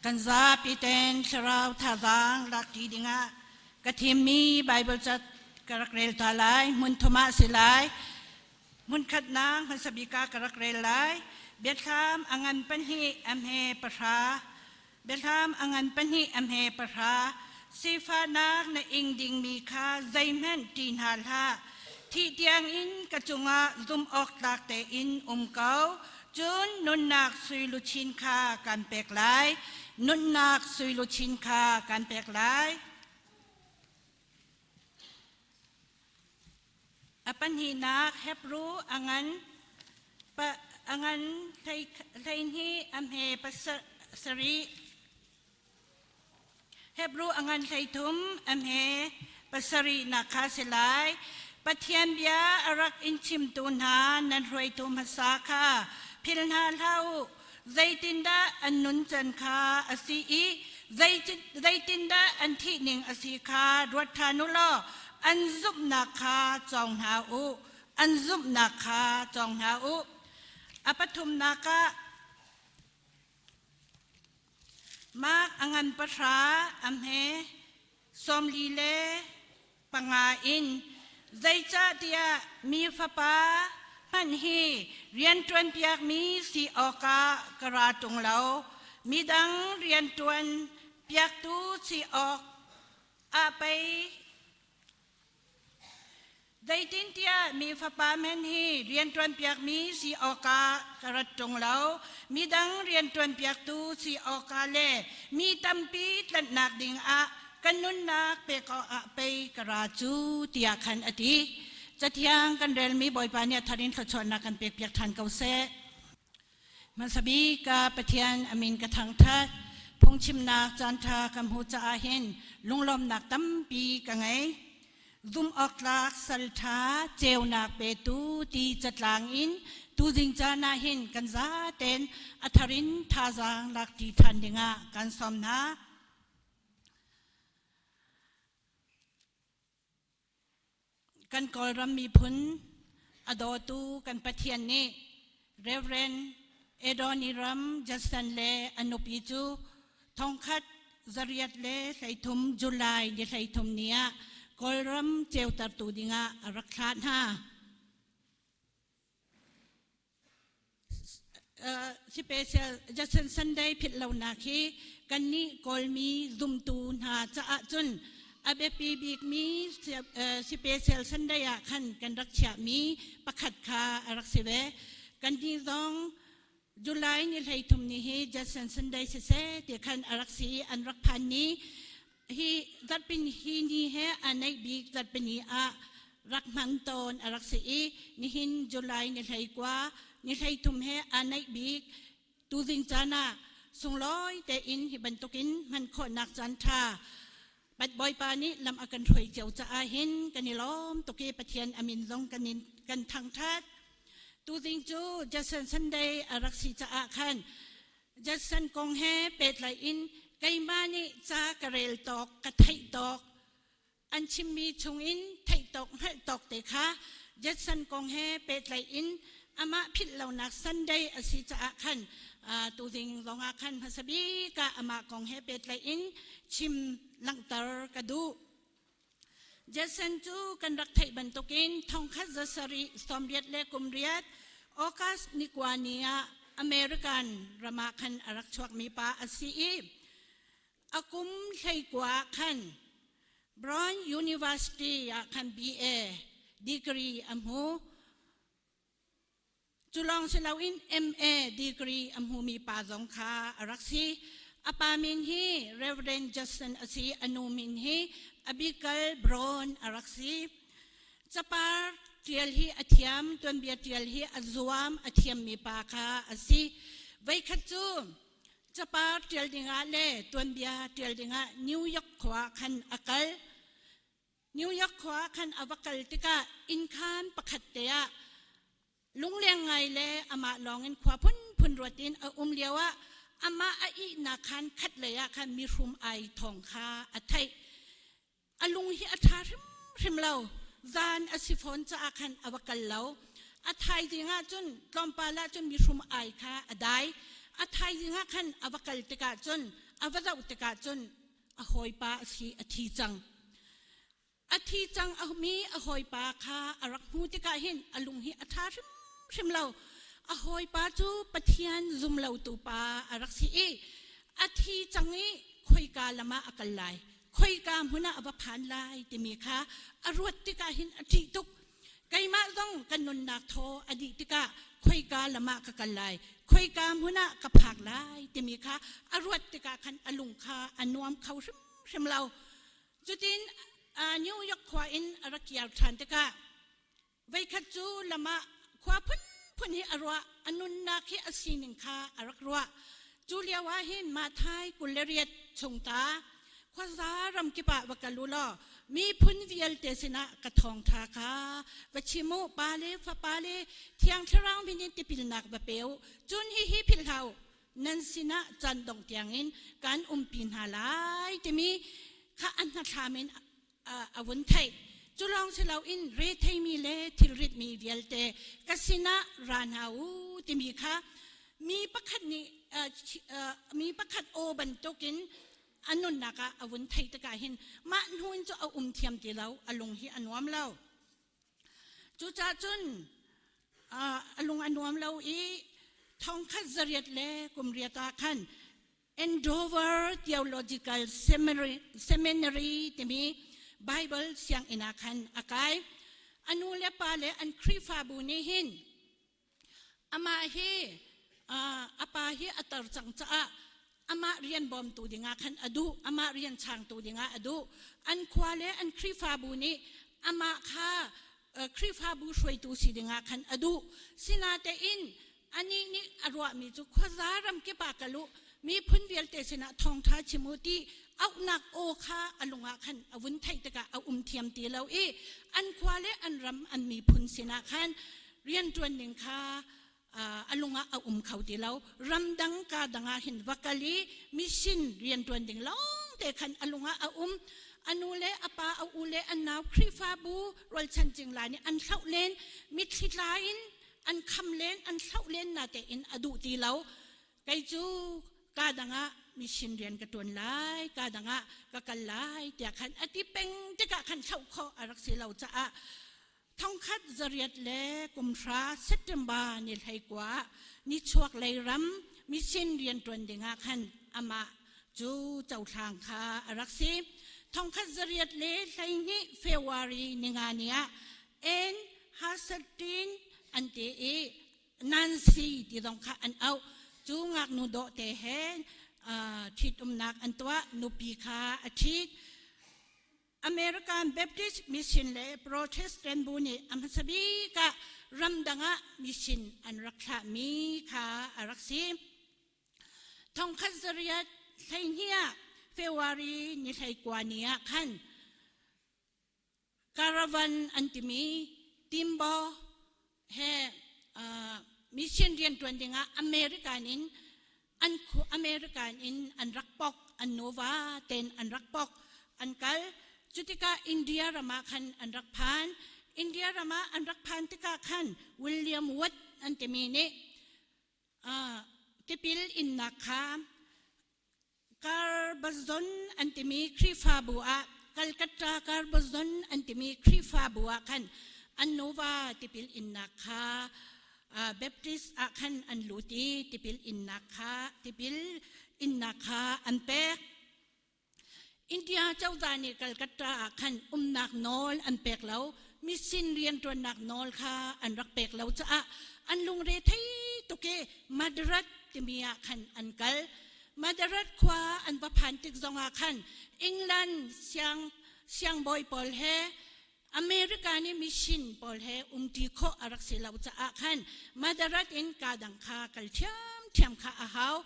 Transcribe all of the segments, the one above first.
Kan zapi ten thlarau thazaang lak ṭi dingah ka thimmi Baibal ca ka rak rel ta lai. Hmun thum ah si lai. Hmun khatnak hmasa bik ah ka rak rel lai. Biathlam a ngan pahnih a hme pahra. Biathlam a ngan pahnih a hme pahra. Sifahnak na ing dingmi kha zeihmanh ṭi hna hlah. Thih tiangin ka cungah zumh awk tlak tein um ko. Cun nunnak sui luchin kha kan pek lai. Nunnak sui luchin kha kan pek lai. A pahnihnak Hebru a ngan pa, a ngan 12 a hme pasarih. Hebru a ngan 13 a hme pasarihnak kha si lai. Pathian bia a rak in chimtu hna nan hruaitu hmasa kha phil hna hlah u. Zeitindah an nuncan kha a si i zeitindah an thihning a si kha ruat ṭhan u law an zumhnak kha cawng hna u. An zumhnak kha cawng hna u. A pathumnak ah Mark a ngan pahra a hme 45 in zeicahtiah mi fapa hmanh hi rianṭuanpiakmi si awkah ka ra ṭung lo, midang rianṭuan piaktu si awk ah pei. Zeitintiah mi fapa men hi rianṭuanpiakmi si awkah ka rat ṭung lo, midang rianṭuanpiaktu si awkah le mi tampi tlanhnak dingah kan nunnak pek awkah pei ka ra cu, tiah khan a ti. Cathiang kan relmi Bawipa nih a thar in thluachuahnak kan pekpiak ṭhan ko seh. Hmasa bik ah Pathian a min ka thangṭhat. Phungchimnak caanṭha ka hmuh caah hin lunglawmhnak tampi ka ngei. Zumhawktlak salṭha ceunak petu ti catlang in tuzing caan ah hin kan zaten a thar in thazaang lakṭi ṭhan dingah kan sawm hna. Kan Kawlram miphun a dawtu kan Pathian nih Reverend Adoniram Judson le a nupi cu 1833 July ni 33 ni ah Kawlram ceutertu dingah a rak thlah hna. Special Judson Sunday philh lonak hi kannih Kawlmi zumtu hna caah cun a biapi bikmi special Sunday ah khan kan rak chiahmi pakhat kha a rak si ve. Kannih zong July ni 33 ni hi Judson Sunday siseh ti khan a rak si i an rak phan ni hi zarhpin hi ni he a neih bik zarhpini ah rak hman tawn a rak si i nihin July ni 19 ni 33 he a neih bik tuzing caan ah sunglawi tein hi bantukin hman khawhnak caan ṭha Bat Bawipa nih lam a kan hruai cio caah hin kan i lawm tuk i Pathian a min zong kan in kan thangṭhat. Tuzing cu Judson Sunday a rak si caah khan Judson kong he pehtlaih in keimah nih ca ka rel tawk, ka theih tawk, an chimmi chungin theih tawk, hngalh tawk te kha Judson kong he pehtlaih in amah philh lonak Sunday a si caah khan tuzing zongah khan hmasa bik ah amah kong he pehtlaih in chim langhter ka duh. Jason cu kan rak theih bantukin 1788 August ni kua ni ah American ram ah khan a rak chuakmi pa a si i a kum 19 khan Brown University ah khan BA degree a hmu. Cu lawng si loin MA degree a hmumi pa zong kha a rak si. A pa min hi Reverend Judson a si. A nu min hi Abigail Brown a rak si. Capar ṭial hi a thiam, tuanbia ṭial hi a zuam, a thiammi pa kha a si. Voikhat cu capar ṭial dingah le tuanbia ṭial dingah New York khua khan a kal. New York khua khan a va kal tikah innkhaan pakhat te ah lungleng ngai le amah lawngin khua phunphun ruat in a um lio ah amah a ihnak khan khat lei ah khan mihrum ai thawng kha a theih. A lung hi a ṭha hrimhrim lo. Zan a si fawn caah khan a va kal lo. A thaizing ah cun tlawmpal ah cun mihrum ai kha a dai. A thaizing ah khan a va kal tikah cun A va zoh tikah cun a hawipa a si, a thi cang. A thi cang mi a hawipa kha a rak hmu tikah hin a lung hi a ṭha hrimhrim lo. A hawipa cu Pathian zum lotu pa a rak si i a thi cang i khoika lam ah a kal lai, khoika hmun ah a va phan lai timi kha a ruat tikah hin a ṭih tuk. Keimah zong kan nunnak thaw a dih tikah khoika lam ah ka kal lai, khoika hmun ah ka phak lai timi kha a ruat tikah khan a lung kha a nuam kho hrimhrim lo. Cutin New York khua in a rak kiar ṭhan tikah voikhat cu lam ah khua phunphun hi a ruah, a nunnak hi a sining kha a rak ruah. Cu lio ah hin Mathai 28 chung ta khuaza ram kip ah va kal u law miphun vialte sinah ka thawngṭha kha va chim u, Pa le Fapa le Thiang Thlarau min in tipilnak va pe u, cun hihi philh hlah u, nan sinah caan dongh tiangin kan umpi hna lai timi kha a hnathlam in a vun theih. Cu lawng si loin retheimi le thilritmi vialte ka sinah ra hna u timi kha mi pakhat nih mi pakhat aw bantukin a nunnak ah a vun theih tikah hin mah hnu in cu a um thiam ti lo, a lung hi a nuam lo. Cucaah cun a lung a nuam lo i 1808 ah khan Andover Theological Seminary timi Bible sianginn ah khan a kai. A nu le pa le an Khrihfabu nih hin amah hi a pa hi a tar cang caah amah rian bawmtu dingah khan a duh, amah rian changtu dingah a duh. An khua le an Khrihfabu nih amah kha Khrihfabu hruaitu si dingah khan a duh. Sinatein anih nih a ruahmi cu khuaza ram kip ah kal u, miphun vialte sinah thawngṭha chim u ti auhnak aw kha a lung ah khan a vun theih tikah a um thiam ti lo i an khua le an ram an miphun sinah khan rianṭuan ning kha a lung ah a um kho ti lo. Ramdang ka dang ah hin va kal i mission rianṭuan ding lawng te khan a lung ah a um. A nu le a pa, a u le an nau, Khrihfabu rualchan cingla nih an hloh len, mitthli tla in an kham len, an hloh len na tein a duh ti lo. Kei cu ka dang ah mission rian ka ṭuan lai, ka dang ah ka kal lai tiah khan a ti peng tikah khan hloh khawh a rak si lo caah 1830 September ni 19 nichuak lei ram mission rian ṭuan dingah khan amah cu cohlang kha a rak si. 1812 February ninga ni ah Ann Haseltine an ti i Nancy ti zong kha an auh. Cu ngaknu dawh te he ṭhitumnak an tuah, nupi kha a ṭhit. American Baptist Mission le Protestant bu nih a hmasa bik ah ramdang ah mission an rak thlahmi kha a rak si. 1812 ah February ni 19 ni ah khan caravan an timi Timbo he mission rianṭuan dingah American in an American in an rak pok, an nuva ten an rak pok, an kal. Cutikah India ram ah khan an rak phan. India ram ah an rak phan tikah khan William Wood an timi nih tipil innak kha Karbazon an timi Khrihfabu ah, Calcutta Karbazon an timi Khrihfabu ah khan an nuva tipil innak kha Baptist ah khan an lut i tipil innak kha an pek. India cozah nih Calcutta ah khan umnak nawl an pek lo, mission rianṭuannak nawl kha an rak pek lo caah an lungre thei tuk i Madras timi ah khan an kal. Madras khua an va phan tik zongah khan England siangbawi pawl he America nih mission pawl he umṭi khawh a rak si lo caah khan Madras in ka dang kha kal ṭhiamṭhiam kha a hau.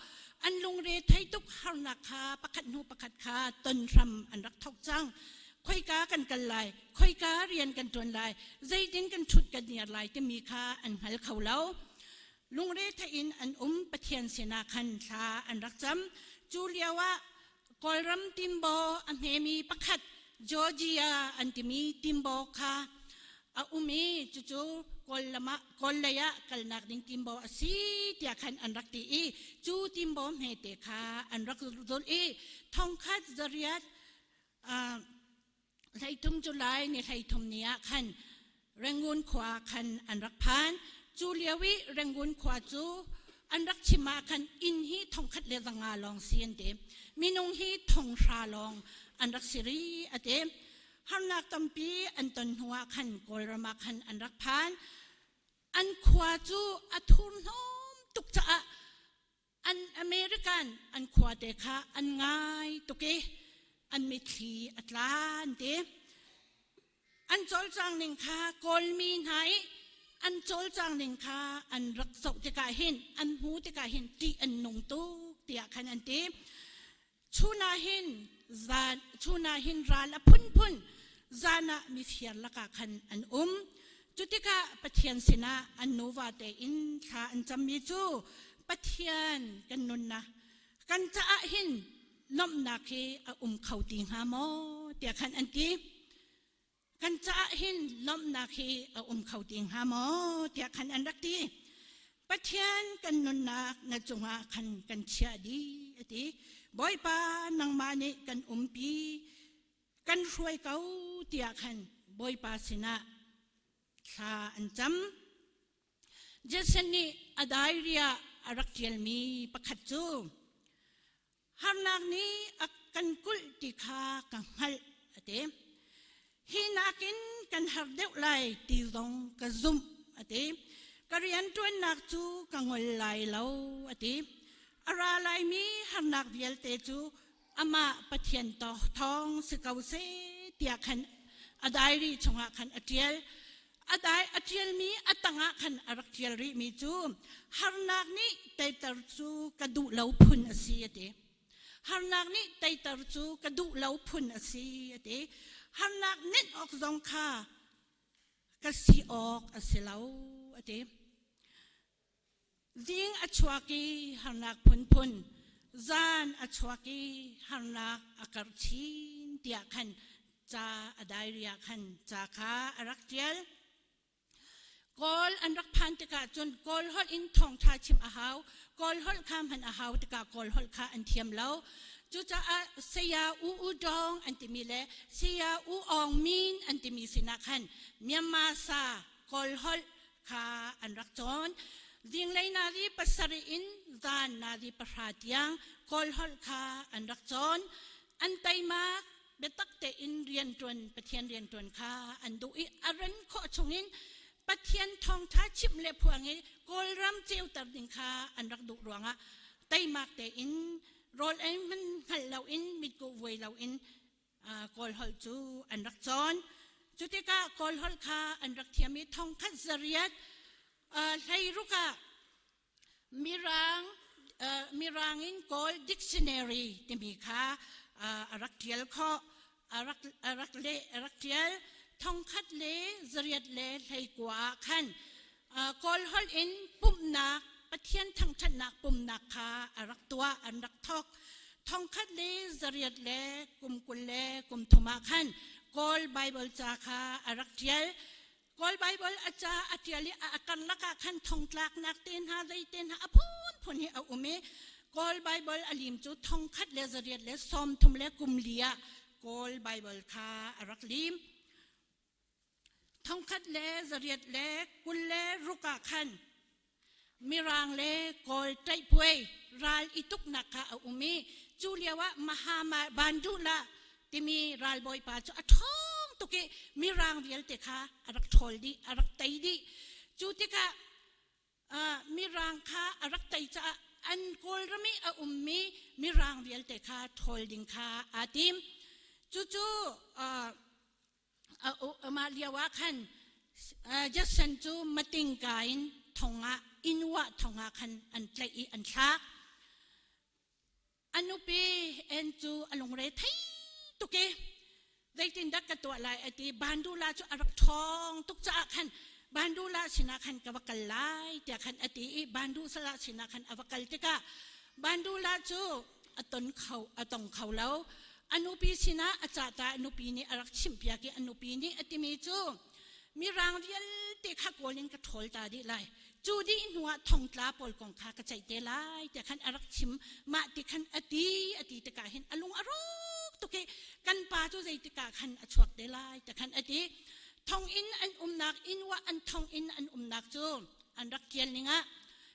An lungre thei tuk, harnak kha pakhat hnu pakhat kha ton hram an rak thok cang. Khoika kan kal lai, khoika rian kan ṭuan lai, zeitin kan ṭhut kan niar lai timi kha an hngal kho lo. Lungre thei in an um, Pathian sinah khan thla an rak cam. Cu lio ah Kawlram timbaw a hmemi pakhat Georgia an timi timbaw kha a um i cucu Kawl lam ah Kawl lei ah kalnak ding timbo a si tiah khan an rak ti i cu timbo hmete kha an rak zulh i thongkhat zariat 13 July ni 13 ni ah khan Rangoon khua khan an rak phan. Cu lio i Rangoon khua cu an rak chim ah khan inn hi thongkhat le zanga lawng si an ti. Minung hi thonghra lawng an rak si ri a ti. Harnak tampi an ton hnuah khan Kawlram ah khan an rak phan. An khua cu a thurhnawm tuk caah an American an khua te kha an ngai tuk i an mitthli a tla an ti. An cawlcang ning kha Kawlmi hna i an cawlcang ning kha an rak zoh tikah hin an hmu tikah hin ṭih an nung tuk tiah khan an ti. Chun ah hin zan chun ah hin ral a phunphun zan ah mifir lakah khan an um. Cu tikah Pathian sinah an nuva tein thla an cammi cu Pathian kan nunnak kan caah hin lawmhnak hi a um kho ti hnga maw tiah khan an ti. Kan caah hin lawmhnak hi a um kho ti hnga maw tiah khan an rak ti. Pathian kan nunnak na cungah khan kan chiah dih a ti. Bawipa nangmah nih kan umpi kan hruai ko tiah khan Bawipa sinah thla an cam. Jason nih a diary ah a rak ṭialmi pakhat cu Harnak nih a kan kulh ti kha ka hngalh a ti. Hi nakin kan har deuh lai ti zong ka zumh a ti. Ka rianṭuannak cu ka ngol lai lo a ti. A ra laimi harnak vialte cu amah Pathian thawng si ko seh tiah khan a diary chungah khan a ṭial. A dai a ṭialmi a tangah khan a rak ṭial rihmi cu harnak nih teiter cu ka duh lo phun a si a ti. Harnak nih teiter cu ka duh lo phun a si a ti. Harnak nenh awk zong kha ka si awk a si lo a ti. Zing a chuak i harnak phunphun, zan a chuak i harnak a karh chin tiah khan ca a diary ah khan ca kha a rak ṭial. Kawl an rak phan tikah cun Kawl holh in thawngṭha chim a hau. Kawl holh kha hman a hau tikah Kawl holh kha an thiam lo. Cucaah Saya U U Dawng an timi le Saya U Aung Min an timi sinah khan Myanmar sa Kawl holh kha an rak cawn. Zinglei nari pasarih in zan nari pahra tiang Kawl holh kha an rak cawn. An teimak biatak tein rianṭuan Pathian rianṭuan kha an duh i a ran khawh chungin Pathian thawngṭha chimh le phuang i Kawlram ceuter ding kha an rak duh ruangah teimak tein rawl ei hmanh hngalh loin mitkuh vuai loin Kawl holh cu an rak cawn. Cu tikah Kawl holh kha an rak thiam i thongkhat zariat 16 ah Mirang Mirang in Kawl dictionary timi kha a rak ṭial khawh. A rak a rak leh a rak ṭial. Thongkhat le zariat le 19 ah khan Kawl holh in pumhnak Pathian thangṭhatnak pumhnak kha a rak tuah an rak thawk. Thongkhat le zariat le kum kul le kum thum ah khan Kawl Baibal ca kha a rak ṭial. Kawl Baibal a ca a ṭial i a karlak ah khan thongtlaknak te hna zei te hna a phunphun hi a um i Kawl Baibal a lim cu thongkhat le zariat le sawmthum le kum li ah Kawl Baibal kha a rak lim. Thongkhat le zariat le 26 ah khan Mirang le Kawl ṭaihpuai ral i tuknak kha a um i cu lioah Mahama Bandula timi ralbawipa cu a ṭhawng tuk i Mirang vialte kha a rak ṭhawl dih, a rak tei dih. Cu tikah Mirang kha a rak tei caah an Kawlram i a ummi Mirang vialte kha ṭhawl ding kha aa tim. Cucu Amah lio ah khan Jason cu matingka in thong ah Inuah thong ah khan an tlaih i an thlak. A nupi En cu a lungre thei tuk i zeitindah ka tuah lai a ti. Bandula cu a rak ṭhawng tuk caah khan Bandula sinah khan ka va kal lai tiah khan a ti i Bandula sinah khan a va kal tikah Bandula cu a ton kho a tong kho lo. A nupi sinah a cah ta a nupi nih a rak chimhpiak i a nupi nih a timi cu. Mirang vialte kha kawl in ka ṭhawl ta dih lai. Cu dih hnuah thongtla pawl kong kha ka ceih te lai tiah khan a rak chim. Mah ti khan a ti a ti tikah hin a lung a rawk tuk i kan pa cu zeitikah khan a chuak te lai tiah khan a ti. Thonginn an umnak inn an thonginn an umnak cu an rak ṭial ning ah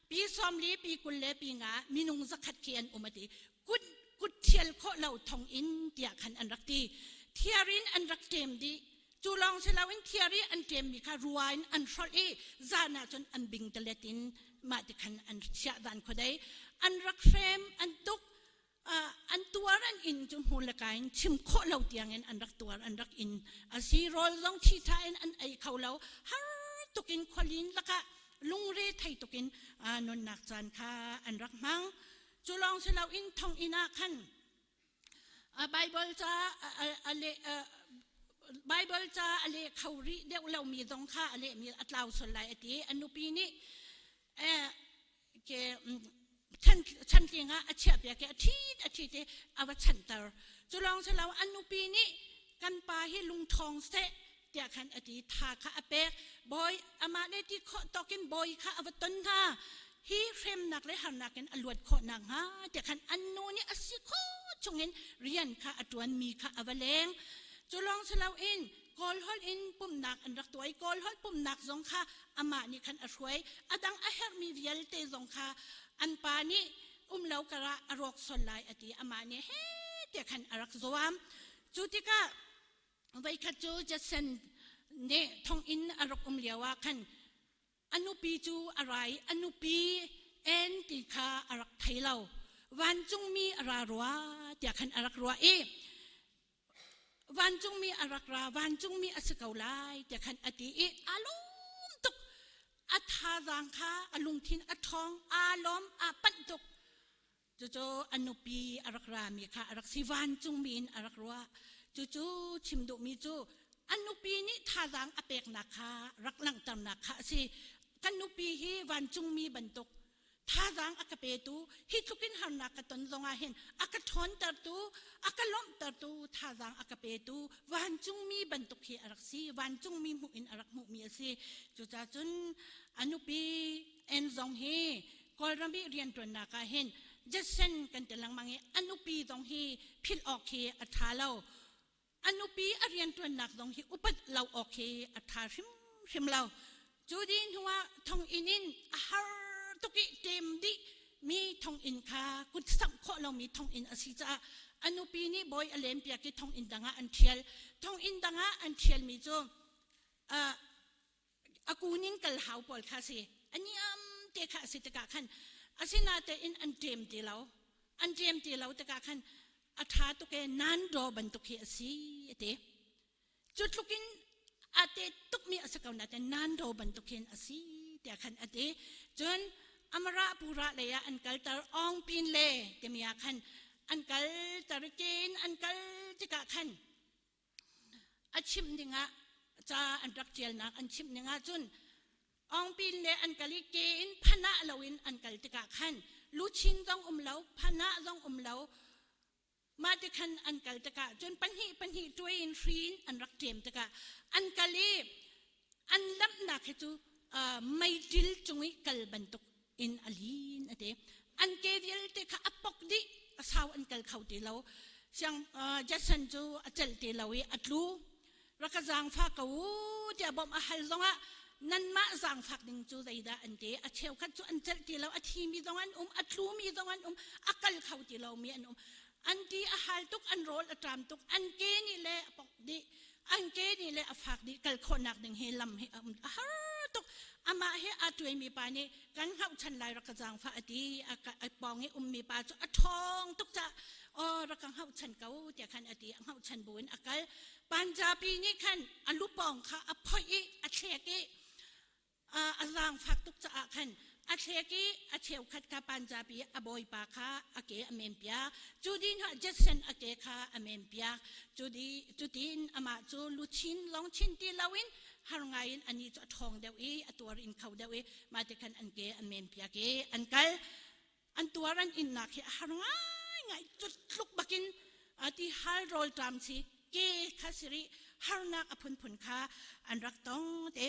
pi 40 pi 20 le pi 50 minung 100 khi an um a ti. Kut kut ṭhial khawh lo thonginn tiah khan an rak ti. Thiar in an rak ṭem dih. Cu lawng si loin thiar i an ṭemmi kha rua in an hrolh i zan ah cun an bingtalet in mah ti khan an chiah dan khuadei. An rak hrem, an tuk, an tuar an inn cu hmu le ka in chim khawh lo tiangin an rak tuar an rak in. A si rawl zong ṭhiṭha in an ei kho lo. Har tukin khualin lakah lungre thei tukin nunnak caan kha an rak hmang. Cu lawng si loin thonginn ah khan Bible ca a leh Bible ca a leh kho rih deuh lomi zong kha a lehmi a tlau sual lai a ti. A nupi nih ke chantling ah a chiahpiak i a ṭhit a ṭhit i a va chanter. Cu lawng si lo a nupi nih kan pa hi lungṭhawng seh tiah khan a ti. Tha kha a pek. Bawi amah le ti khawh tawkin bawi kha a va ton hna. Hi hremnak le harnak in a luat khawh nakhnga tiah khan an nu nih a si khawh chungin rian kha a ṭuanmi kha a va leng. Cu lawng si loin Kawl holh in pumhnak an rak tuah i Kawl holh pumhnak zong kha amah nih khan a hruai. A dang a herhmi vialte zong kha an pa nih um lo karah a rawk sual lai a ti. Amah nih he tiah khan a rak zuam. Cu tikah voikhat cu Judson nih thonginn a rak um lio ah khan a nupi cu a ra i a nupi en ti kha a rak thei lo. Vancungmi a ra rua tiah khan a rak ruah i vancungmi a rak ra, vancungmi a si ko lai tiah khan a ti i aa lawm tuk. A thazaang kha a lungthin a ṭhawng, aa lawm, aa panh tuk. Cucu a nupi a rak rami kha a rak si, vancungmi in a rak ruah. Cucu chim duhmi cu a nupi nih thazaang a peknak kha rak langhternak kha a si. Kan nupi hi vancungmi bantuk thazaang a ka petu, hi tlukin harnak ka ton zongah hin a ka ṭhawntertu, a ka lawmhtertu, thazaang a ka petu vancungmi bantuk hi a rak si. Vancungmi hmuh in a rak hmuhmi a si. Cucaah cun a nupi en zong hi Kawlram i rianṭuannak ah hin Judson kan ti lengmang i a nupi zong hi philh awk hi a ṭha lo. A nupi a rianṭuannak zong hi upat lo awk hi a ṭha hrimhrim lo. Cu dih hnuah thonginn in a har tuk i ṭem dih mi thonginn kha kut samh khawh lomi thonginn a si caah a nupi nih bawi a lempiak i thonginn dang ah an ṭhial. Thonginn dang ah an ṭhialmi cu a kun in kal hau pawl kha si a niam te kha a si tikah khan asinatein an ṭem ti lo an ṭem ti lo tikah khan a ṭha tuk e nan daw bantuk hi a si a ti. Cu tluk in a te tukmi a si ko nain nan daw bantuk hin a si tiah khan a ti. Cun amara pura lei ah an kalter ong pin le timi ah khan an kalter ken an kal tikah khan A chimh dingah ca an rak ṭialnak an chimh ning ahcun Awngpin le an kal i ke in phanah loin an kal tikah khan luchin zong um lo, phanah zong um lo, mah ti khan an kal tikah cun pahnih pahnih ṭuai in hri in an rak ṭem tikah an kal i an lamhnak hi cu meiṭil cung i kal bantuk in a lin a ti. An ke vialte kha a pok dih, a sau an kal kho ti lo. Siang Jason cu a celh ti lo i a tlu. Rak ka zaangfak ko u tiah bawmh a hal zongah nanmah zaangfak ding cu zeidah an ti. A cheukhat cu an celh ti lo, a thimi zong an um, a tlumi zong an um, a kal kho ti lomi an um. An ti a hal tuk, an rawl a ṭam tuk, an ke nih le a pok dih. An ke nih le a fak dih kal khawhnak ding hi lam hi a um a har tuk. Amah he aa tuaimi pa nih kan hngauhchan lai rak ka zaangfah a ti. A pawng i ummi pa cu a ṭhawng tuk caah aw rak ka hngauhchan ko tiah khan a ti. A hngauhchan buin a kal. Panjabi nih khan a lupawng kha a phoih i a thlek i a zaangfak tuk caah khan a thlek i a cheukhat kha Panjabi a bawipa kha a ke a menpiak. Cu dih hnuah Jetson a ke kha a menpiak. Cutin amah cu luchin lawng chin ti loin har ngai in anih cu a ṭhawng deuh i a tuar in kho deuh i mah ti khan an ke an menpiak i an kal. An tuar an innak hi a har ngaingai. Cu tluk bakin ti hal rawl ṭam si ke kha si rih. Harnak a phunphun kha an rak tong te.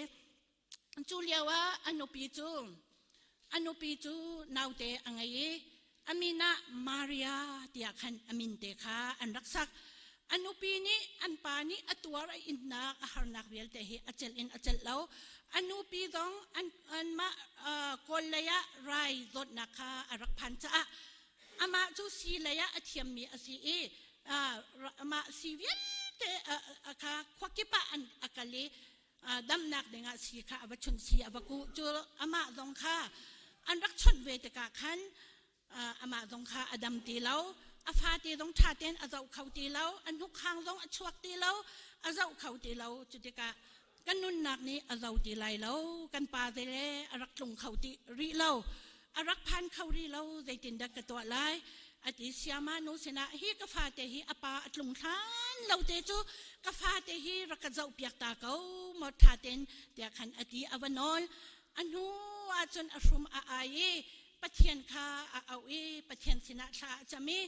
Cu lio ah a nupi cu a nupi cu naute a ngei i a min ah Maria tiah khan a min te kha an rak sak. A nupi nih an pa nih a tuar a innak a harnak vialte hi a celh in a celh lo. A nupi zong an anmah kawl lei ah rai zawtnak kha a rak phan caah amah cu si lei ah a thiammi a si i amah si vialte kha khuakip ah an a kal i damnak dingah si kha a va chunh si a va kuh. Cu amah zong kha an rak chawnh ve tikah khan amah zong kha a dam ti lo. A fate zong ṭha tein a zoh kho ti lo, a hnukhang zong a chuak ti lo, a zoh kho ti lo. Cu tikah kan nunnak nih a zo ti lai lo, kan pa te le a rak tlung kho ti rih lo, a rak phan kho rih lo, zeitindah ka tuah lai a ti. Siama nu sinah hi ka fate hi a pa a tlung hlan lo te cu ka fate hi rak ka zoh piak ta ko maw ṭha ten tiah khan a ti, a va nawl. A hnu ahcun a hrum a ai i Pathian kha a auh i Pathian sinah thla a cam i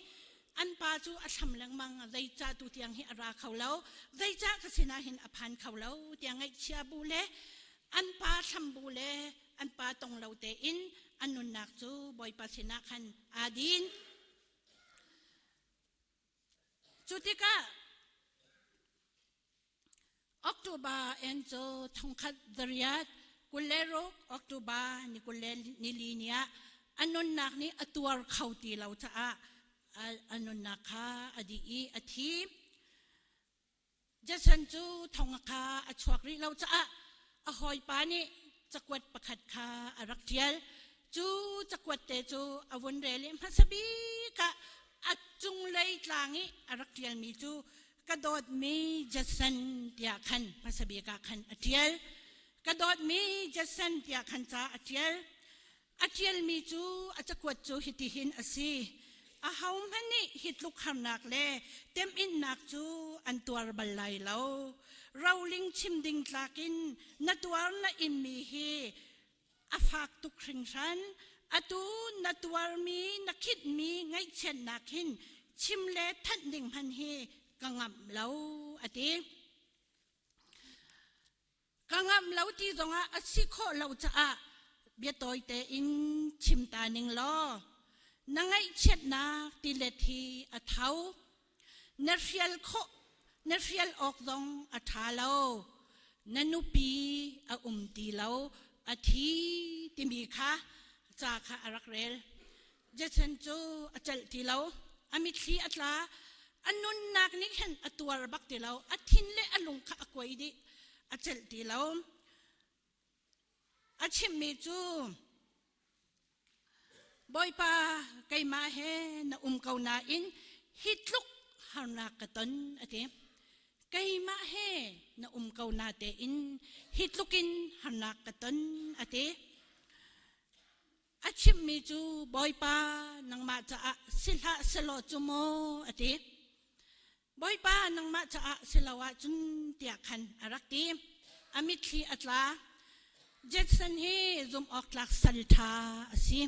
an pa cu a thlam lengmang, zeicah tu tiang hi a ra kho lo, zeicah ka sinah hin a phan kho lo tiah ngaihchia bu le an pa thlam bu le an pa tong lo tein an nunnak cu Bawipa sinah khan aa din. Cu tikah October en cu 1826 October ni 24 ni ah a nunnak nih a tuar kho ti lo caah a nunnak kha a dih i a thi. Jason cu thong kha a chuak rih lo caah a hawipa nih cakuat pakhat kha a rak ṭial. Cu cakuat te cu a vun rel i hmasa bik ah a cunglei tlang i a rak ṭialmi cu ka dawtmi Jason tiah khan hmasa bik ah khan a ṭial. Ka dawtmi Jason tiah khan ca a ṭial. A ṭialmi cu a cakuat cu hitihin a si. Ahohmanh nih hi tluk harnak le temhinnak cu an tuar bal lai lo. Roling chim ding tlak in na tuar na inmi hi a fak tuk hringhran. Atu na tuarmi, na khitmi ngaihchiatnak hin chim le thanh ding hmanh hi ka ngamh lo, a ti. Ka ngamh lo ti zongah a si khawh lo caah biatawi tein chim ta ning law na ngaihchiatnak tilet hi a tho. Na hrial khawh, na hrial awk zong a ṭha lo. Na nupi a um ti lo, a thi timi kha ca kha a rak rel. Jason cu a celh ti lo. A mitthli a tla. A nunnak nih khan a tuar bak ti lo. A thin le a lung kha a kuai dih. A celh ti lo. A chimmi cu Bawipa keimah he na um ko nain hi tluk harnak ka ton a ti. Keimah he na um ko na tein hi tlukin harnak ka ton a ti. A chimmi cu Bawipa nangmah caah si hlah selaw cu maw a ti. Bawipa nangmah caah si lo ahcun tiah khan a rak ti. A mitthli a tla. Jetson hi zumhawktlak sal ṭha a si.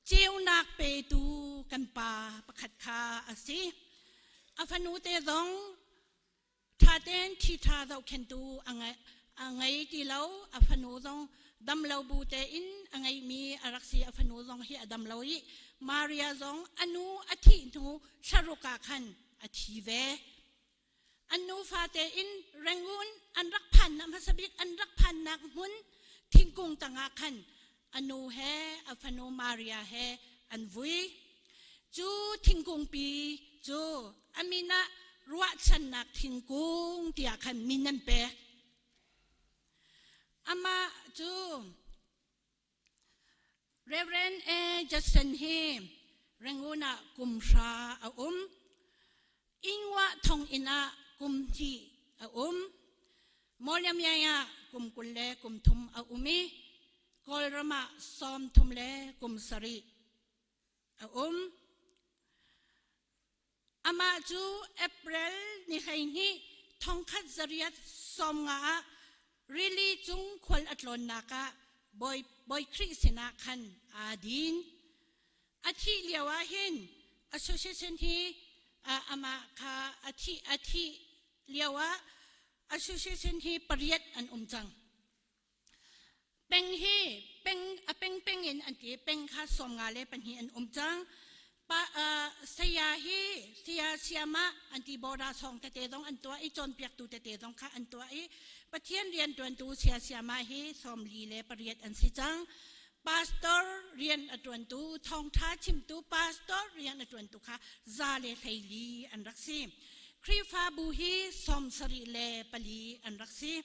Ceunak petu kan pa pakhat kha a si. A fanu te zong ṭha tein ṭhiṭha zohkhenhtu a ngei ti lo. A fanu zong dam lo bu tein a ngeihmi a rak si. A fanu zong hi a dam lo i Maria zong a nu a thih hnu thlaruk ah khan a thi ve. An nufa tein Rangoon an rak phannak hmasa bik an rak phannak hmun thingkung tangah khan a nu he a fanu Maria he an vui. Cu thingkungpi cu a min ah ruahchannak thingkung tiah khan min an pek. Amah cu Reverend A. Judson hi Rangoon ah kum hra a um. Ingwa thonginn ah kum hnih a um. Mawlamyai ah kum 23 a um i Kawlram ah 33 a um. Amah cu April ni 12 1950 ah rili cung khual a tlawnnak ah Bawi, Bawi Khrih sinah khan aa din. A thih lio ah hin association hi amah kha a thih a thih. lio ah association hi pariat an um cang. Peng hi peng a peng peng in an ti peng kha 52 an um cang. Pa saya hi saya siama an ti bora song tete zong an tuah i cawnpiaktu tete zong kha an tuah i Pathian riantuantu saya siama hi 48 an si cang. Pastor rian a tuantu thawngtha chimtu pastor rian a tuantu kha 114 an rak si. Khrihfabu hi 74 an rak si.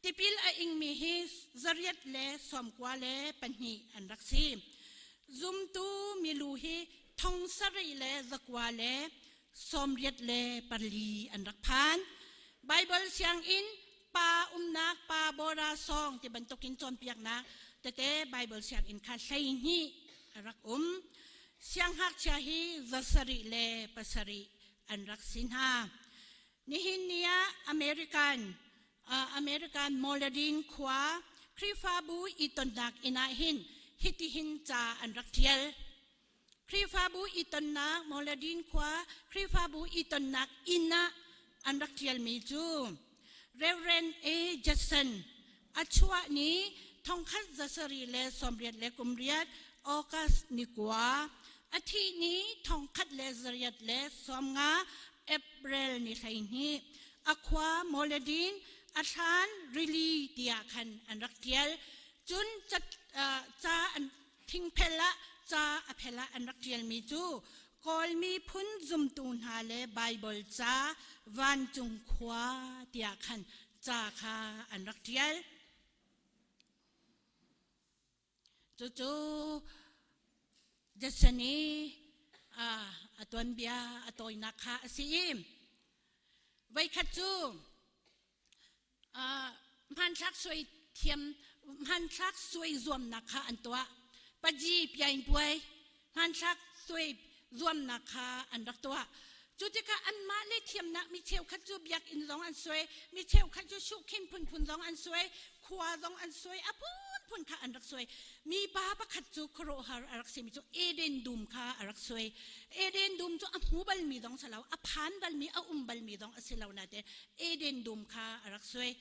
Tipil a ingmi hi 892 an rak si. Zumtu milu hi 7184 an rak phan. Bible sianginn pa umnak pa bora song ti bantukin cawnpiaknak tete Bible sianginn kha 12 a rak um. Sianghngakchia hi 707 an rak si hna. Nihin ni ah American American Moladin khua Khrihfabu i tonnak inn ah hin hitihin ca an rak ṭial. Khrihfabu i tonnak Moladin khua Khrihfabu i tonnak inn ah an rak ṭialmi cu Reverend A. Judson a chuah ni 1788 August ni 9 a thih ni 1950 April ni 12 a khua Moladin a thlan rili tiah khan an rak ṭial. Cun ca an thingphel ah ca a phel ah an rak ṭialmi cu Kawl miphun zumtu hna le Baibal ca vancung khua tiah khan ca kha an rak ṭial. Cucu Judson i a tuanbia a tawinak kha a si i voikhat cu hmanthlak suai thiam hmanthlak suai zuamnak kha an tuah. Paji piain puai hmanthlak suai zuamnak kha an rak tuah. Cu tikah anmah le thiamnak mi cheukhat cu biakinn zong an suai, mi cheukhat cu sukhin phunphun zong an suai, khua zong an suai, a phunphun kha an rak suai. Mi pa pakhat cu khuaruahhar a rak simi cu Eden dum kha a rak suai. Eden dum cu a hmu balmi zong si lo, a phan balmi, a um balmi zong a si lo nain Eden dum kha a rak suai.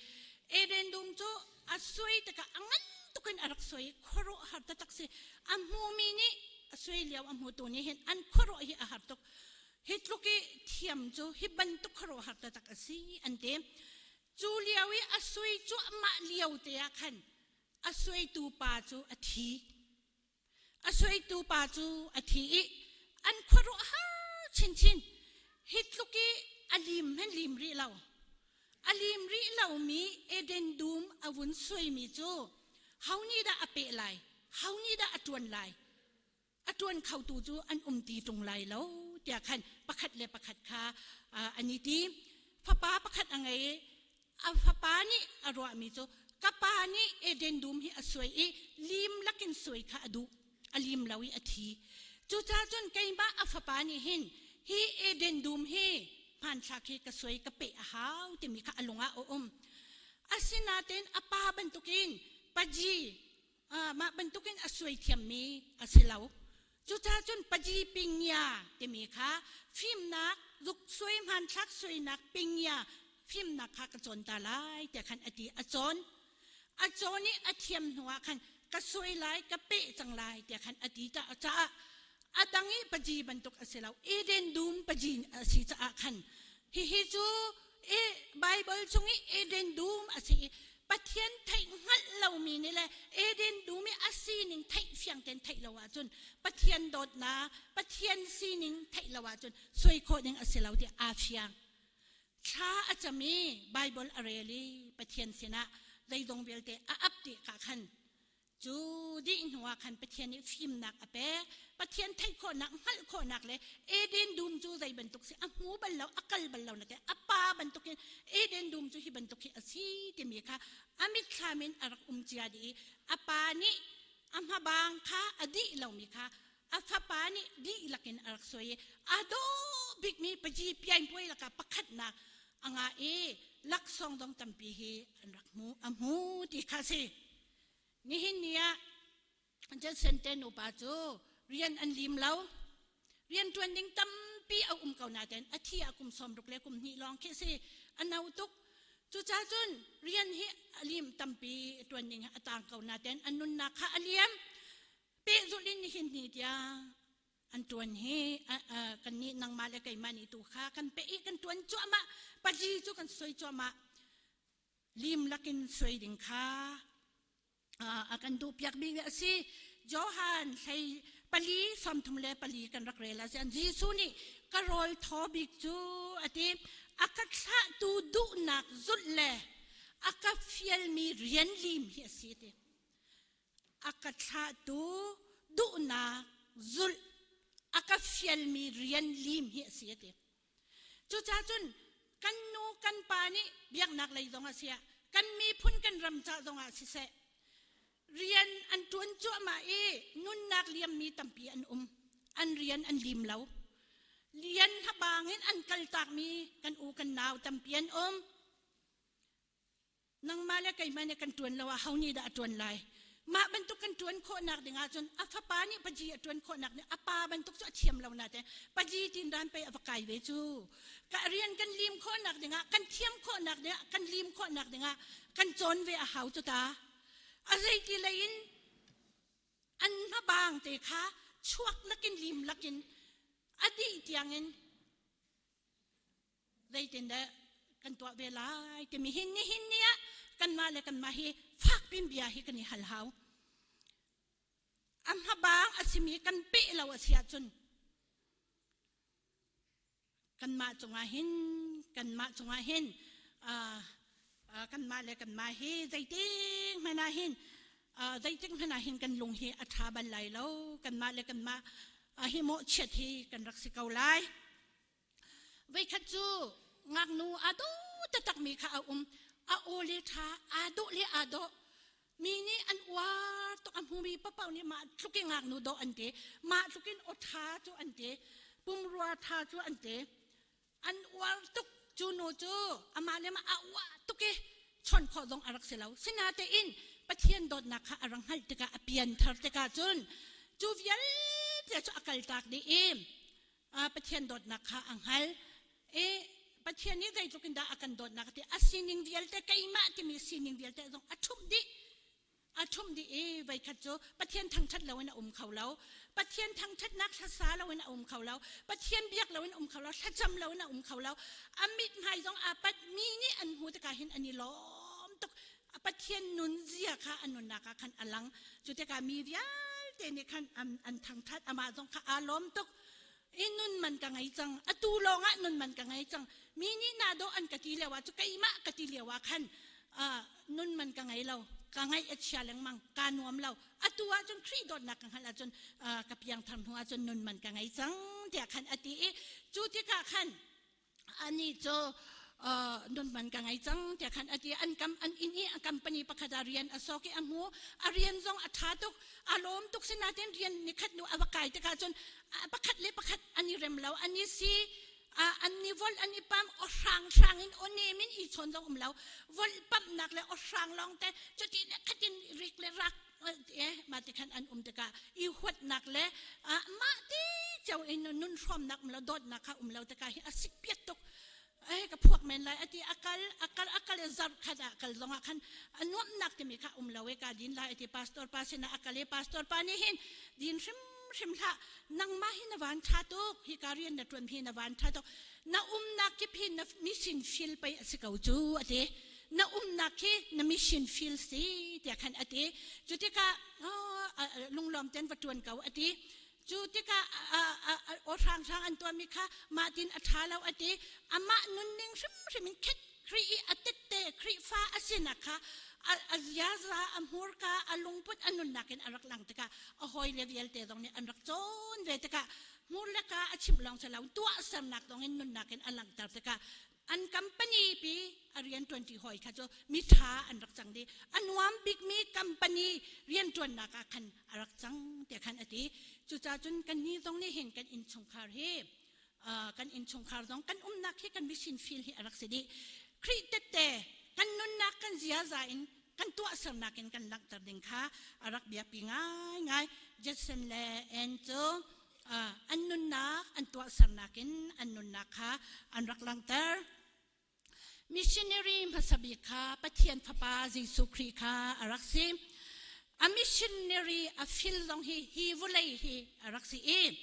Eden dum cu a suai tikah a ngan tukin a rak suai khuaruahhar taktak si. A hmumi nih a suai lio a hmutu nih hin an khuaruah hi a har tuk. Hi tluk i thiam cu hi bantuk khuaruahhar taktak a si an ti. Cu lio i a sui cuahmah lio te ah khan a suaitu pa cu a thi. A suaitu pa cu a thi i an khuaruahhar chinchin. Hi tluk i a lim hen lim rih lo. A lim rih lomi Eden dum a vun suaimi cu ho nih dah a peh lai? Ho nih dah a ṭuan lai? A ṭuan khotu cu an um ti ṭung lai lo tiah khan pakhat le pakhat kha an i ti. Fapa pakhat a ngei i a fapa nih a ruahmi cu ka pa nih Eden dum hi a suai i lim lakin suai kha a duh. A lim lo i a thi. Cucaah cun keimah a fapa nih hin hi Eden dum hi hmanthlak hi ka suai ka peh a hau timi kha a lung ah a um. Asinain a pa bantukin paji mah bantukin a suai thiammi a si lo. Cucaah cun paji pingya timi kha fimnak zuk suai hmanthlak suainak pingya fimnak kha ka cawn ta lai tiah khan a ti a cawn. A cawn i a thiam hnuah khan ka suai lai ka peh cang lai tiah khan a ti caah a dang i paji bantuk a si lo. Eden dum paji a si caah khan hihi cu Bible chung i Eden dum a si i Pathian theih hngalh lomi nih le Eden dum i a sining theih fiang tein theih lo ahcun Pathian dawtnak Pathian sining theih lo ahcun soi khawh ding a si lo ti aa fiang. Thla a cam i Bible a rel i Pathian sinah zeizong vialte a ap dih ka khan Cu dih hnuah khan Pathian nih fimnak a pek. Pathian theih khawhnak, hngalh khawhnak le Eden dum cu zei bantuk si a hmu bal lo, a kal bal lo na te a pa bantukin Eden dum cu hi bantuk hi a si timi kha a mitthlam in a rak um cia dih i a pa nih a hmabang kha a dih lomi kha a fapa nih dihlak in a rak suai i a dawh bikmi paji piainpuai lakah pakhatnak a ngah i laksawng dong tampi hi an rak hmu a hmu ti kha si. Nihin ni ah Johnson te nupa cu rian an lim lo. Rianṭuan ding tampi a um ko nain a thi ah kum 60 le kum hnih lawng khi a si. A no tuk. Cucaah cun rian hi a lim tampi ṭuan ding a tang ko nain a nunnak kha a liam. Pehzulh in nihin ni tiang an ṭuan hi kannih nangmah le keimah nih tu kha kan peh i kan ṭuan cuahmah. Pazi cu kan soi cuahmah. Lim lakin soi ding kha a kan duhpiak bik a si. Johan hlei pali 34 kan rak rel ah Jesuh nih ka rawl thaw bik cu a ti a ka thlahtu duhnak zulh le a ka fialmi rian lim hi a si ti a ka thlahtu duhnak zulh a ka fialmi rian lim hi a si a ti Cucaah cun kan nu kan pa nih biaknak lei zong ah siah kan miphun kan ram ca zong ah siseh rian an ṭuan cuahmah i nunnak liammi tampi an um. An rian an lim lo. Lian habang in an kaltakmi kan u kan nau tampi an um. Nangmah le keimah nih kan ṭuan lo ah ho nih dah a ṭuan lai? Mah bantuk kan ṭuan khawhnak ding ahcun a fapa nih paji a ṭuan khawhnak nih a pa bantuk cu a thiam lo natein paji tin ran pei a va kai ve cu. Ka rian kan lim khawhnak dingah kan thiam khawhnak dingah kan lim khawhnak dingah kan cawn ve a hau cu ta. A zeiti lei in an hmabang te kha chuak lakin lim lakin a dih tiangin Zeitindah kan tuah ve lai timi hin nihin ni ah kanmah le kanmah hi fakpin bia hi kan i hal hau. A hmabang a simi kan peh lo a si ahcun kanmah cungah hin kanmah cungah hin kanmah le kanmah hi zeitik hmanh ah hin zeitik hmanh ah hin kan lung hi a ṭha bal lai lo kanmah le kanmah hi mawhchiat hi kan rak si ko lai. Voikhat cu ngaknu aa dawh taktakmi kha a um. A aw le ṭha, aa dawh le aa dawh. Mi nih an uar tuk a hmumi paohpaoh nih mah tluk in ngaknu dawh an ti. Mah tluk in aw ṭha cu an ti. Pumrua ṭha cu an ti. An uar tuk. Cu nu cu amah le mah aa uah tuk i chawnh khawh zong a rak si lo. Sinatein Pathian dawtnak kha a rak hngalh tikah a pianthar tikah cun cu vialte cu a kaltak dih i Pathian dawtnak kha a hngal i Pathian nih zeitluk in dah a kan dawtnak ti a sining vialte keimah timi sining vialte zong a ṭhumh dih a ṭhumh dih i voikhat cu Pathian thangṭhat loin a um kho lo Pathian thangṭhatnak hlasa loin a um kho lo Pathian biak loin a um kho lo thlacam loin a um kho lo a mithmai zong aa pat mi nih an hmu tikah hin an i lawm tuk Pathian nunzia kha a nunnak ah khan a lang cu tikah mi vialte nih khan an thangṭhat amah zong kha aa lawm tuk i nun man ka ngei cang atu lawng ah nun man ka ngei cang mi nih na dawh an ka ti lio ah cu keimah ka ti lio ah khan nun man ka ngei lo ka ngaih a chia lengmang ka nuam lo atu ah cun Khrih dawtnak ka hngalh ahcun ka piangthar hnu ahcun nun man ka ngei cang tiah khan a ti i cu tikah khan Anih cu nun man ka ngei cang tiah khan a ti. An kam an inn i a company pakhat ah rian a sok i a hmu. A rian zong a ṭha tuk. A lawm tuk sinain rian nikhat nu a va kai tikah cun pakhat le pakhat an i rem lo. An i si an i volh an i pam aw hrang hrang in aw nem in i chawn zong um lo. Volh pamnak le aw hrang lawng te cuti le khatin rik le rak mah ti khan an um tikah i huatnak le mah ti cio in nun hrawmnak um lo dawtnak kha um lo tikah hi a sikpiat tuk eh ka phuak men lai ati akal akal akal zarh khat ah kal zong ah khan a nuamhnak timi kha um lo e ka din lai ati pastor pa sinah akal i pastor pa nih hin din hrim hrim hlah nangmah hi na van tha tuk hi ka rian na tuan hi na van tha tuk na umnak kip hi na mission field pei a si ko cu ati na umnak khi na mission field si tiah khan a ti cu tikah lunglawm ten va tuan ko a ti cu tikah aw hrang hrang an tuahmi kha mah tin a ṭha lo a ti amah nunning hrimhrim in khet Khrih i a tette Khrihfa a sinak kha a ziaza a hmurka a lungput a nunnak in a rak lang tikah a hawile vialte zong nih an rak cawn ve tikah hmur le ka a chimh lawng si lo tuahsernak zong in nunnak in a langhter tikah An company pi a rianṭuanṭi hawi kha cu miṭha an rak cang dih. A nuam bikmi company rianṭuannak ah khan a rak cang tiah khan a ti. Cucaah cun kannih zong nih hin kan innchungkhar hi kan innchungkhar zong kan umnak hi kan mission field hi a rak si dih. Khrih tette kan nunnak kan ziaza in kan tuahsernak in kan langhter ding kha a rak biapi ngaingai. Jason le Ann cu an nunnak an tuahsernak in an nunnak kha an rak langhter. Missionary hmasa bik kha Pathian Fapa Jesuh Khrih kha a rak si. A missionary a fil zong hi hi vawlei hi a rak si i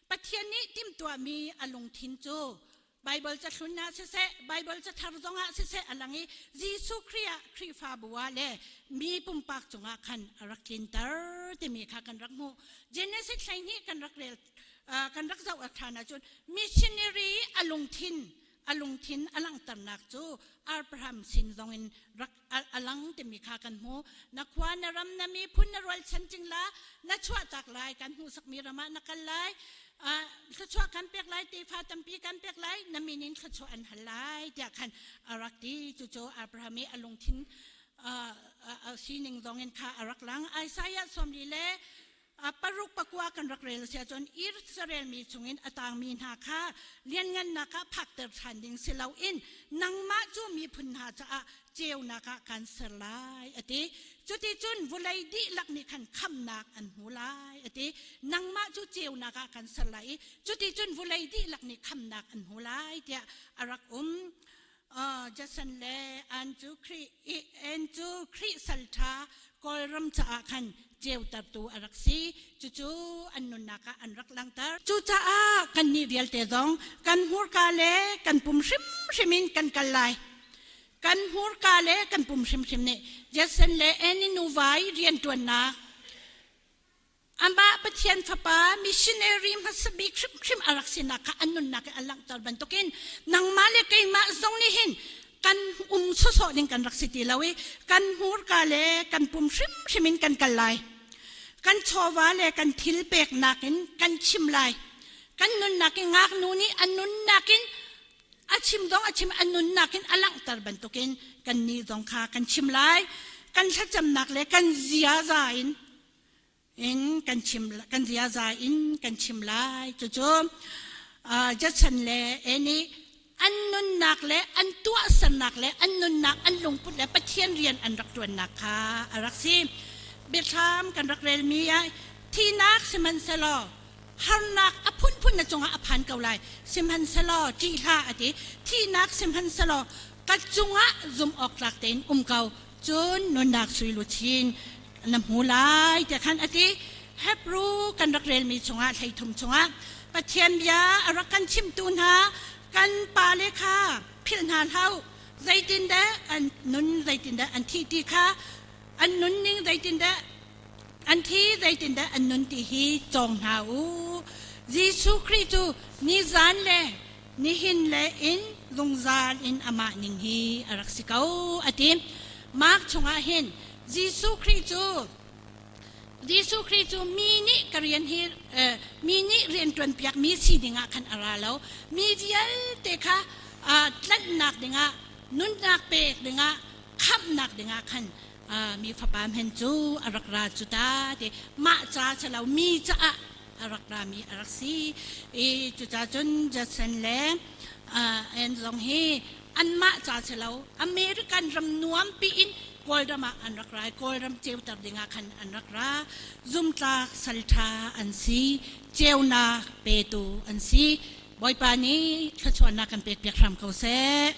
Pathian nih timhtuahmi a lungthin cu Baibal cahlun ah siseh, Baibal cathar zongah siseh a lang i Jesuh Khrih ah Khrihfabu ah le mi pumpak cungah khan a rak tlinter timi kha kan rak hmuh. Genesis 12 kan rak rel kan rak zoh ṭhan ahcun missionary a lungthin a lungthin a langhternak cu Abraham sin zongin rak a lang timi kha kan hmu. Na khua na ram na miphun na rualchan cing la na chuahtak lai kan hmuhsakmi ram ah na kal lai. Thluachuah kan pek lai tefa tampi kan pek lai na min in thluachuah an hal lai tiah khan a rak ti. Cucu Abraham i a lungthin sining zongin kha a rak lang. Isaiah 40 le paruk pakua kan rak rel si ahcun Israel mi chungin a tangmi hna kha lianngannak ah phakter ṭhan ding si loin nangmah cu miphun hna caah ceunak ah kan ser lai a ti. Cuticun vawlei dihlak nih khan khamnak an hmu lai a ti. Nangmah cu ceunak ah kan ser lai i cuticun vawlei dihlak nih khamnak an hmu lai tiah a rak um. Jason le Ann cu Khrih Ann cu Khrih salṭha Kawlram caah khan ceutertu a rak si. Cucu an nunnak ah an rak langhter. Cucaah kannih vialte zong kan hmurka le kan pum hrimhrim in kan kal lai. Kan hmurka le kan pum hrimhrim nih Jason le Ann i nuva i rianṭuannak Amah Pathian Fapa missionary hmasa bik hrimhrim a rak sinak kha an nunnak i a langhter bantukin nangmah le keimah zong nih hin kan um sawsawh ding kan rak si ti lo i kan hmurka le kan pum hrimhrim in kan kal lai. Kan chawva le kan thil peknak in kan chim lai. Kan nunnak in ngaknu nih an nunnak in a chim zong a chim a nunnak in a langhter bantukin kan nih zong kha kan chim lai. Kan thlacamnak le kan ziaza in in kan chim kan ziaza in kan chim lai. Cucu Judson le Annie an nunnak le an tuahsernak le an nunnak an lungput le Pathian rian an rak ṭuannak kha a rak si. Biathlam kan rak relmi ah thinak sihmanhsehlaw harnak a phunphun na cungah a phan ko lai, sihmanhsehlaw ṭih hlah a ti. Thihnak sihmanhsehlaw ka cungah zumh awk tlak tein um ko, cun nunnak sui luchin na hmu lai tiah khan a ti. Hebrew kan rak relmi chungah 13 chungah Pathian bia a rak kan chimtu hna kan pale kha philh hna hlah u. Zeitindah an nun, zeitindah an thih ti kha, an nunning zeitindah an thi, zeitindah an nun ti hi cawng hna u. Jesuh Khrih cu nizan le nihin le in zungzal in amah ning hi a rak si ko a ti. Mark chungah hin Jesuh Khrih cu Jesuh Khrih cu mi nih ka rian hi mi nih rian ṭuanpiak mi si dingah khan a ra lo. Mi vialte kha tlanhnak dingah, nunnak pek dingah, khamhnak dingah khan mi fapa hmen cu a rak ra cu ta ti. Mah ca si lo, mi caah a rak rami a rak si i cucaah cun Judson le Ann zong hi anmah ca si lo, American ram nuampi in Kawlram ah an rak ra i Kawlram ceuter dingah khan an rak ra. Zumtlak salṭha an si, ceunak petu an si. Bawipa nih thluachuahnak kan pekpiak hram ko seh.